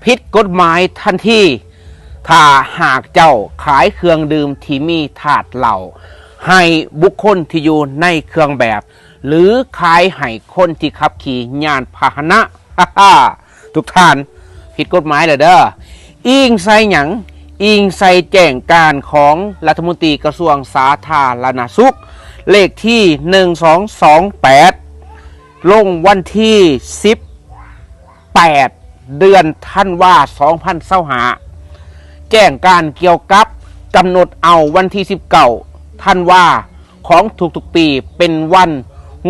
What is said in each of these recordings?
ຜິດກົດໝາຍທັນທີ ຖ້າຫາກເຈົ້າຂາຍເຄື່ອງດື່ມທີ່ມີທາດເຫຼົ້າໃຫ້ບຸກຄົນທີ່ຢູ່ໃນເຄື່ອງແບບ ຫຼື ຂາຍໃຫ້ຄົນທີ່ຂັບຂີ່ຍານພາຫະນະ. ທຸກທ່ານ ຜິດກົດໝາຍແລ້ວເດີ້. ອີງໃສ່ຫຍັງ? ອີງໃສ່ແຈ້ງການຂອງລັດຖະມົນຕີກະຊວງສາທາລະນະສຸກ ເລກທີໜຶ່ງສອງສອງແປດ ລົງວັນທີສິບແປດ ເດືອນທັນວາ ສອງພັນຊາວຫ້າ ແຈ້ງການກ່ຽວກັບກຳນົດເອົາວັນທີສິບເກົ້າ ທັນວາ ຂອງທຸກໆປີ ເປັນວັນ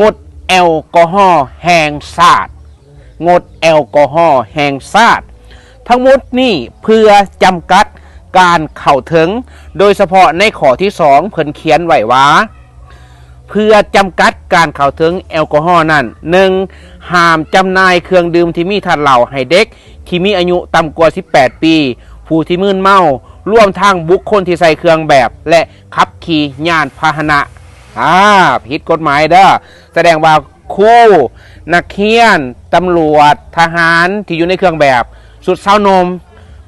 ງົດແອລກໍຮໍແຫ່ງຊາດ, ງົດແອລກໍຮໍແຫ່ງຊາດ. ທັງໝົດນີ້ເພື່ອຈຳກັດການເຂົ້າເຖິງ, ໂດຍສະເພາະໃນຂໍ້ທີສອງ ເພິ່ນຂຽນໄວ້ວ່າ ເພື່ອຈຳກັດການເຂົ້າເຖິງແອລກໍຮໍນັ້ນ, ໜຶ່ງ ຫ້າມຈຳໜ່າຍເຄື່ອງດື່ມທີ່ມີທາດເຫຼົ້າໃຫ້ເດັກທີ່ມີອາຍຸຕ່ຳກວ່າສິບແປດປີ, ຜູ້ທີ່ມຶນເມົາ, ລວມທັງບຸກຄົນທີ່ໃສ່ເຄື່ອງແບບ ແລະ ຂັບຂີ່ຍານພາຫະນະ. ອາ, ຜິດກົດໝາຍເດີ້. ສະແດງວ່າຄູ, ນັກຮຽນ, ຕຳຫຼວດ, ທະຫານທີ່ຢູ່ໃນເຄື່ອງແບບ, ຊຸດຊາວໜຸ່ມ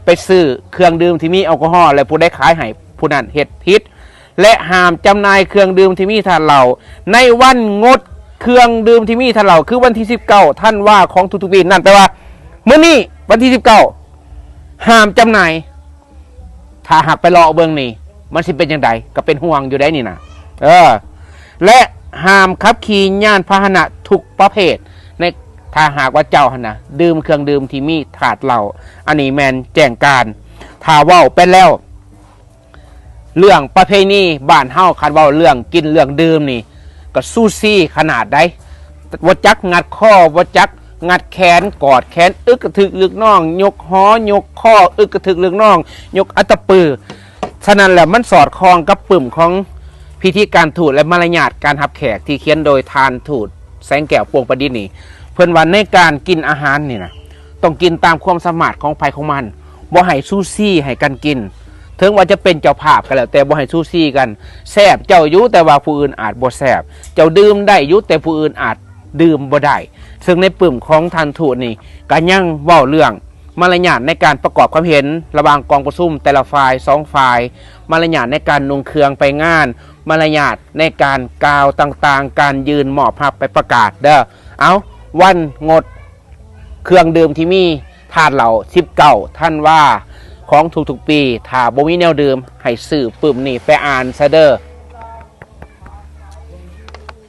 ໄປຊື້ເຄື່ອງດື່ມທີ່ມີແອລກໍຮໍ ແລະ ຜູ້ໃດຂາຍໃຫ້ຜູ້ນັ້ນເຮັດຜິດ. ແລະ ຫ້າມຈຳໜ່າຍເຄື່ອງດື່ມທີ່ມີທາດເຫຼົ້າໃນວັນງົດເຄື່ອງດື່ມທີ່ມີທາດເຫຼົ້າ ຄືວັນທີສິບເກົ້າ ທັນວາ ຂອງທຸກໆປີ. ນັ້ນແປວ່າ ມື້ນີ້ວັນທີສິບເກົ້າ ຫ້າມຈຳໜ່າຍ. ຖ້າຫາກໄປເລາະເບິ່ງນີ້ ມັນຊິເປັນຈັ່ງໃດ? ກໍເປັນຫ່ວງຢູ່ໄດ໋ນີ້ນະ. ເອີ ແລະ ຫ້າມຂັບຂີ່ຍານພາຫະນະທຸກປະເພດ ໃນ ຖ້າຫາກວ່າເຈົ້າຫັ້ນນະ ດື່ມເຄື່ອງດື່ມທີ່ມີທາດເຫຼົ້າ. ອັນນີ້ແມ່ນແຈ້ງການ. ຖ້າເວົ້າໄປແລ້ວ ເລື່ອງປະເພນີບ້ານເຮົາ ຄັນເວົ້າເລື່ອງກິນເລື່ອງດື່ມນີ້ ກໍຊູຊີຂະໜາດໃດ. ບໍ່ຈັກງັດຄໍ, ບໍ່ຈັກງັດແຂນ, ກອດແຂນ, ອຶກກະທຶກລຶກໜອງ, ຍົກຫໍ, ຍົກຄໍ, ອຶກກະທຶກລຶກໜອງ, ຍົກອັດຕະປື. ສະນັ້ນແລ້ວ ມັນສອດຄ່ອງກັບປຶ້ມຂອງພິທີການທູດ ແລະ ມາລະຍາດການຮັບແຂກ ທີ່ຂຽນໂດຍທ່ານທູດ ແສງແກ້ວ ປວງປະດິດນີ້. ເພິ່ນວ່າໃນການກິນອາຫານນີ້ນະ ຕ້ອງກິນຕາມຄວາມສາມາດຂອງໃຜຂອງມັນ, ບໍ່ໃຫ້ຊູຊີໃຫ້ກັນກິນ. ເຖິງວ່າຈະເປັນເຈົ້າພາບກໍແລ້ວແຕ່ ບໍ່ໃຫ້ຊູຊີກັນ. ແຊບເຈົ້າຢູ່ ແຕ່ວ່າຜູ້ອື່ນອາດບໍ່ແຊບ, ເຈົ້າດື່ມໄດ້ຢູ່ ແຕ່ຜູ້ອື່ນອາດດື່ມບໍ່ໄດ້. ເຊິ່ງໃນປຶ້ມຂອງທ່ານທູດນີ້ ກໍຍັງເວົ້າເລື່ອງມາລະຍາດໃນການປະກອບຄວາມເຫັນລະຫວ່າງກອງປະຊຸມແຕ່ລະຝ່າຍ ສອງຝ່າຍ, ມາລະຍາດໃນການນຸ່ງເຄື່ອງໄປງານ, ມາລະຍາດໃນການກ່າວຕ່າງໆ, ການຍື່ນມອບຮັບໃບປະກາດເດີ້. ເອົາ, ວັນງົດ ເຄື່ອງດື່ມທີ່ມີທາດເຫຼົ້າ ສິບເກົ້າ ທັນວາ ຂອງທຸກໆປີ. ຖ້າບໍ່ມີແນວດື່ມ ໃຫ້ຊື້ປຶ້ມນີ້ໄປອ່ານຊະເດີ້.